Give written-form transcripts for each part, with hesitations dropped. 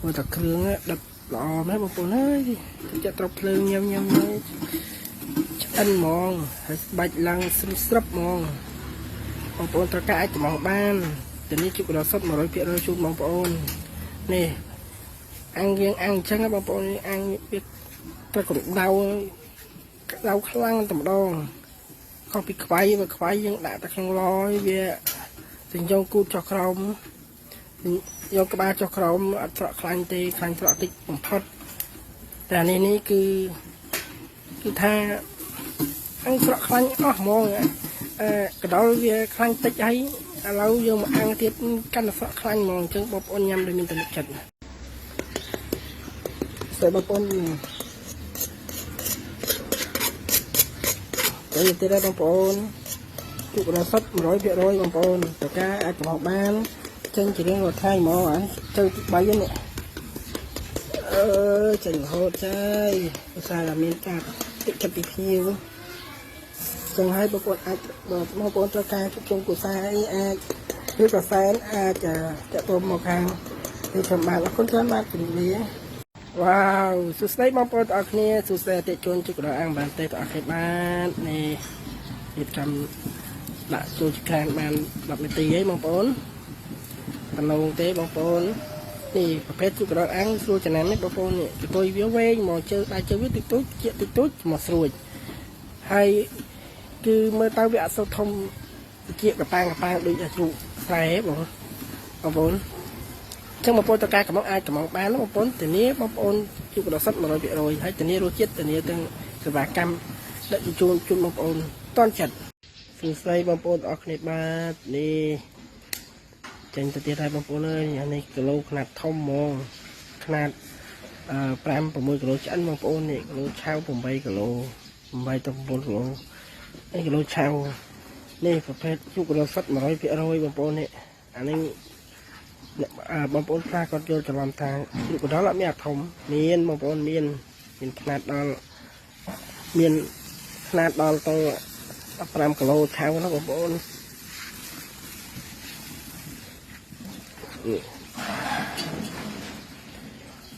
មើលតែគ្រឿងដិតល្អមែនបងប្អូនអើយចិត្តត្រប់ភ្លើងញ៉ាំញ៉ាំឆ្អិនហ្មងហើយស្បាច់ឡើងស្រុះស្រាប់ហ្មងបងប្អូនត្រូវការអាចកំងបានតែនេះជូករសុទ្ធ100%ជូនបងប្អូននេះអាំងយើងអាំងអញ្ចឹងបងប្អូនអាំងវាត្រូវកម្ដៅក្ដៅខ្លាំងតែម្ដងខុសពីខ្វៃបើខ្វៃយើងដាក់តែក្នុងឡវាសញ្ញងគូតចុះក្រោមយកក្បាលចុះក្រោមអត់ស្រក់ខ្លាញ់ទេខ្លាញ់ស្រក់តិចបំផុតតែនេះនេះគឺគឺថាអាំងស្រក់ខ្លាញ់អស់ហ្មងអឺកដុលវាខ្លាញ់តិចហើយឥឡូវយើងមកអាំងទៀតកាន់តែស្រក់ខ្លាញ់ហ្មងអញ្ចឹងបងប្អូនញ៉ាំដោយមានទំនុកចិត្តស្ដីបងប្អូនទៅទៀតបងប្អូនជក់រសុទ្ធ100%បងប្អូនតើការអាចកំហុសបានចេញជារៀងរាល់ថ្ងៃហ្មងអាទៅទី3នេះអឺចេញរហូតចាយឧស្សាហ៍តែមានការតិចចិត្តពីភ្ញៀវចឹងហើយបងប្អូនអាចបងប្អូនត្រូវការជួបជុំគូសាអីអាចឬក៏សែនអាចតាក់ទងមកខាងនេះខ្ញុំបាទអរគុណច្រើនបាទជំរាបលាវ៉ាវសួស្តីបងប្អូនទាំងអស់គ្នាសួស្តីអតិជនជួបដល់អាំងបានទេទាំងអស់គ្នាបាទនេះរៀបចំដាក់ចូលចក្រានបាន10នាទីហើយបងប្អូនតំណងទេបងប្អូននេះប្រភេទជូរកណ្ដុរអាំងស្រួលចំណាំនេះបងប្អូននេះកតុយវាវែងមកជើដៃជើវាតិចតួចជាតិចតួចមកស្រួចហើយគឺមើលទៅវាអត់សូវធំជាកប៉ាងកប៉ាងដូចជ្រូកស្រែបងបងប្អូនចឹងបងប្អូនតការកំងអាចកំងបានបងប្អូនធានាបងប្អូនជួបកណ្ដុរសុទ្ធ100%ហើយធានារសជាតិធានាទាំងសេវាកម្មដឹកជញ្ជូនជូនបងប្អូនតន់ចិត្តសួស្តីបងប្អូនទាំងអស់គ្នាបាទនេះចេញទៅទៀតហើយបងប្អូនអើយអានេះគីឡូខ្នាតធំហ្មងខ្នាតអឺ5 6គីឡូឆ្អិនបងប្អូននេះគីឡូឆៅ8គីឡូ8ទៅ9គីឡូនេះគីឡូឆៅនេះប្រភេទជូករសុទ្ធ100%បងប្អូននេះអានេះបងប្អូនខ្លះគាត់យល់ច្រឡំថាជ្រូកកណ្ដុរអត់មានអាធំមានបងប្អូនមានមានខ្នាតដល់មានខ្នាតដល់ទៅ15គីឡូឆៅណាបងប្អូន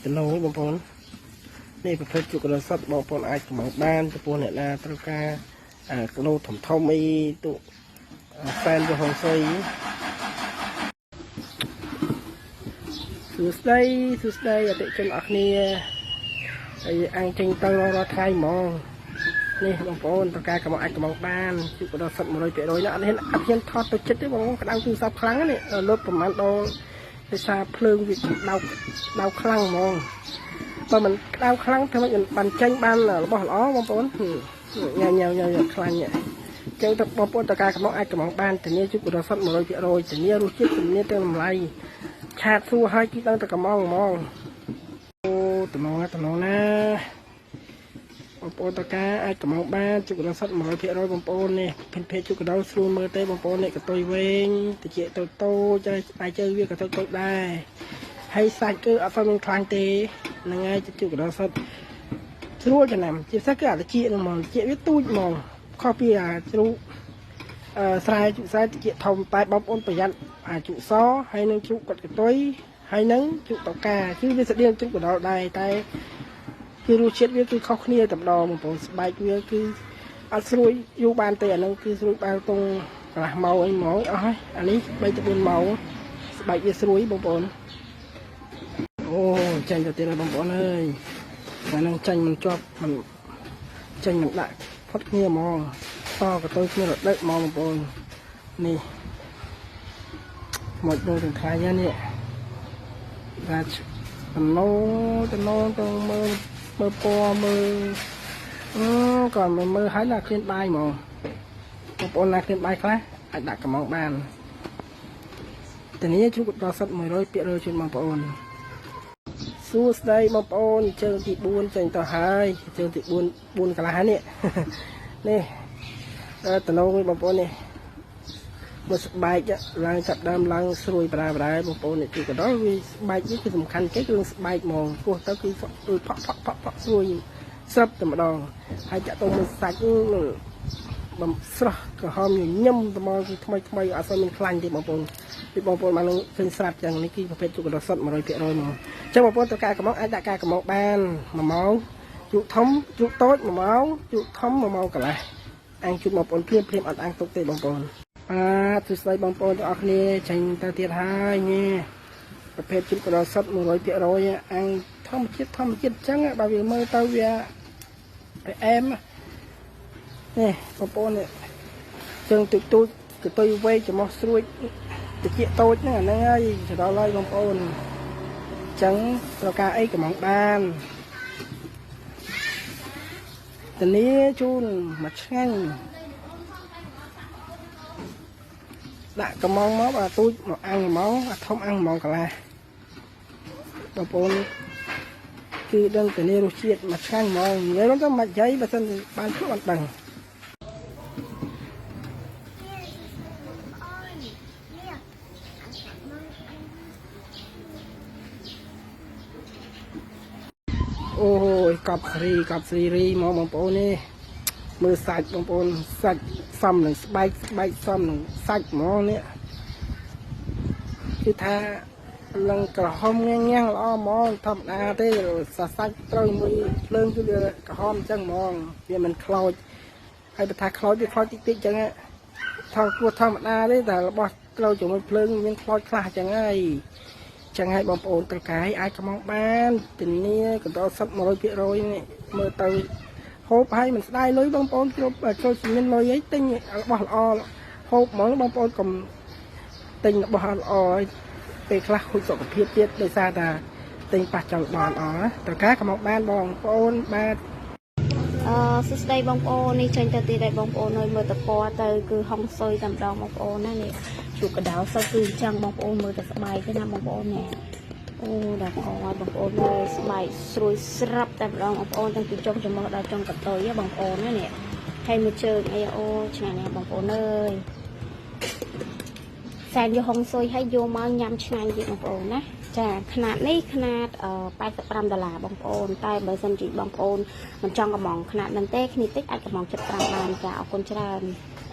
គីឡូបងប្អូននេះប្រភេទជ្រូកកណ្ដុរសុទ្ធបងប្អូនអាចកម្ម៉ង់បានចំពោះអ្នកណាត្រូវការគីឡូធំធំអីទុសែនទៅហុងស៊ុយសួស្តីសួស្តីអតិជនអរគ្នាហើយអាំងចេញទៅរាល់ថ្ងៃហ្មងនេះបងប្អូនត្រូវការកម្ម៉ង់អាចកម្ម៉ង់បានជក់កដល់សុទ្ធ100%ណាអត់ហ៊ានអត់ហ៊ានថតទៅចិត្តទេបងក្តៅទូរស័ព្ទខ្លាំងនេះលុតប្រហែលដងដោយសារភ្លើងវាក្តៅក្តៅខ្លាំងហ្មងបើមិនក្តៅខ្លាំងធ្វើម៉េចបានចេញបានរបស់ល្អបងប្អូនញ៉ាំញ៉ាំញ៉ាំខ្លាញ់ចឹងទៅបងប្អូនតើការកម្ម៉ង់អាចកម្ម៉ង់បានធានាជក់កដល់សុទ្ធ100%ធានារសជាតិធានាទាំងតម្លៃឆាតសួរឲ្យគឺដឹងតែកំងហ្មងអូតំណងតំណងណាបងប្អូនតកាអាចកំងបានជុកកណ្ដុរសុទ្ធ100%បងប្អូននេះភេទភេទជុកកណ្ដុរស្រួលមើលទេបងប្អូននេះកតុយវែងតិចតូចតូចហើយជើងវាក៏តូចតូចដែរហើយសាច់គឺអត់សូវមានខ្លាំងទេហ្នឹងហើយជុកកណ្ដុរសុទ្ធស្រួលចំណាំជាពិសេសគឺអាតិចហ្នឹងហ្មងតិចវាទូចហ្មងខុសពីអាជ្រូកអឺស្រែជុកស្រែតិចធំតែបងប្អូនប្រយ័ត្នអាជុកសហើយនឹងជ្រូកកត់កតុយហើយនឹងជ្រូកតកាគឺវាស្តៀងជ្រូកកណ្ដុរដែរតែគឺរសជាតិវាគឺខុសគ្នាតែម្ដងបងប្អូនស្បែកវាគឺអត់ស្រួយយូរបានទេអានឹងគឺស្រួយបានតុងកន្លះម៉ោងអីហ្មងអស់ហើយអានេះ3ទៅ4ម៉ោងស្បែកវាស្រួយបងប្អូនអូចាញ់ទៅទៀតហើយបងប្អូនអើយអានឹងចាញ់មិនជាប់មិនចាញ់មិនដាក់ផុតគ្នាហ្មងតកតុយគ្នារដឹកហ្មងបងប្អូននេះមកដូចទាំងថ្ងៃនេះបាទតំណតំណទៅមើលមើលពណ៌មើលអឺក៏មើលហើយណាឃ្លានបាយហ្មងបងប្អូនណាឃ្លានបាយខ្លះអាចដាក់កំងបានធានាជ្រូកដល់សុទ្ធ100%ជូនបងប្អូនសួស្តីបងប្អូនជើងទី4ចេញទៅហើយជើងទី4 4កន្លះនេះនេះតំណងបងប្អូននេះមើលស្បែកឡើងចាប់ដើមឡើងស្រួយប្រាប្រាបងប្អូននេះគឺកណ្ដុរវាស្បែកនេះគឺសំខាន់គេគឺស្បែកហ្មងពោះទៅគឺផក់ផក់ផក់ផក់ស្រួយស្រាប់តែម្ដងហើយចាក់ទៅមួយសាច់ បំស្រស់ក្រហមញញឹមត្មងគឺថ្មីថ្មីអត់សូវមានខ្លាញ់ទេបងប្អូនពីបងប្អូនបាននឹងឃើញស្រាប់ចឹងនេះគឺប្រភេទជ្រូកកណ្ដុរសុទ្ធ100%មកចឹងបងប្អូនត្រូវការកំងអាចដាក់ការកំងបាន1ម៉ោងជ្រូកធំជ្រូកតូច1ម៉ោងជ្រូកធំ1ម៉ោងកន្លះអាំងជូនបងប្អូនភ្លាមភ្លាមអត់អាំងទុកទេបងប្អូនបាទសួស្តីបងប្អូនទាំងអស់គ្នាចេញទៅទៀតហើយនេះប្រភេទជ្រូកកណ្ដុរសុទ្ធ100%អាំងធម្មជាតិធម្មជាតិចឹងបើវាមើលទៅវាអែមនេះបងប្អូននេះជើងទូចទូចកតុយវែកច្រមុះស្រួចតិចតូចហ្នឹងអាហ្នឹងហើយទៅដល់ហើយបងប្អូនចឹងត្រូវការអីកំងបានធានាជូនមួយឆ្ងាញ់ដាក់កំងមកបាទទូចមកអាំងហ្មងអាធំអាំងហ្មងកន្លះបងប្អូនគឺដឹងធានារសជាតិមួយឆ្ងាញ់ហ្មងនិយាយទៅមិននិយាយបើសិនបានជួបអត់ដឹងអូយកប់សេរីកប់សេរីរីមកបងប្អូននេះមើលសាច់បងប្អូនសាច់សំនឹងស្បែកស្បែកសំនឹងសាច់ហ្មងនេះគឺថាលឹងក្រហមញ៉ាំញ៉ាំល្អហ្មងធម្មតាទេសសាច់ត្រូវមួយភ្លើងគឺវាក្រហមអញ្ចឹងហ្មងវាមិនខ្លោចហើយបើថាខ្លោចវាខ្លោចតិចតិចអញ្ចឹងថងគួរធម្មតាទេតែរបស់ត្រូវជាមួយភ្លើងមានខ្លោចខ្លះអញ្ចឹងហើយចឹងហើយបងប្អូនត្រូវការអាចកំងបានធានាកណ្ដុរសុទ្ធ100%នេះមើលទៅហូបហើយមិនស្ដាយលុយបងប្អូនគ្រប់ចូលមានលុយអីទិញរបស់ល្អហូបហ្មងបងប្អូនកុំទិញរបស់ល្អហើយពេលខ្លះខូចសុខភាពទៀតដោយសារតែទិញប៉ះចង់បានអស់ត្រូវការកំងបានបងប្អូនបាទ អឺសួស្តីបងប្អូននេះចេញទៅទៀតហើយបងប្អូនអើយមើលតពណ៌ទៅគឺហុងស៊ុយតែម្ដងបងប្អូនណានេះជ្រូកកណ្ដុរសុទ្ធគឺអញ្ចឹងបងប្អូនមើលតែស្បែកទេណាបងប្អូននេះអូដល់កឲ្យបងប្អូនមើលស្បែកស្រួយស្រាប់តែម្ដងបងប្អូនតាំងពីចុងច្រមុះដល់ចុងកតុយបងប្អូនណានេះហើយមួយជើងអីអូឆ្ងាញ់ណាស់បងប្អូនអើយសែនយកហុងស៊ុយហើយយកមកញ៉ាំឆ្ងាញ់ទៀតបងប្អូនណាចាខ្នាតនេះខ្នាត85ដុល្លារបងប្អូនតែបើសិនជាបងប្អូនមិនចង់កំងខ្នាតហ្នឹងទេគ្នាតិចអាចកំង75បានចាអរគុណច្រើន។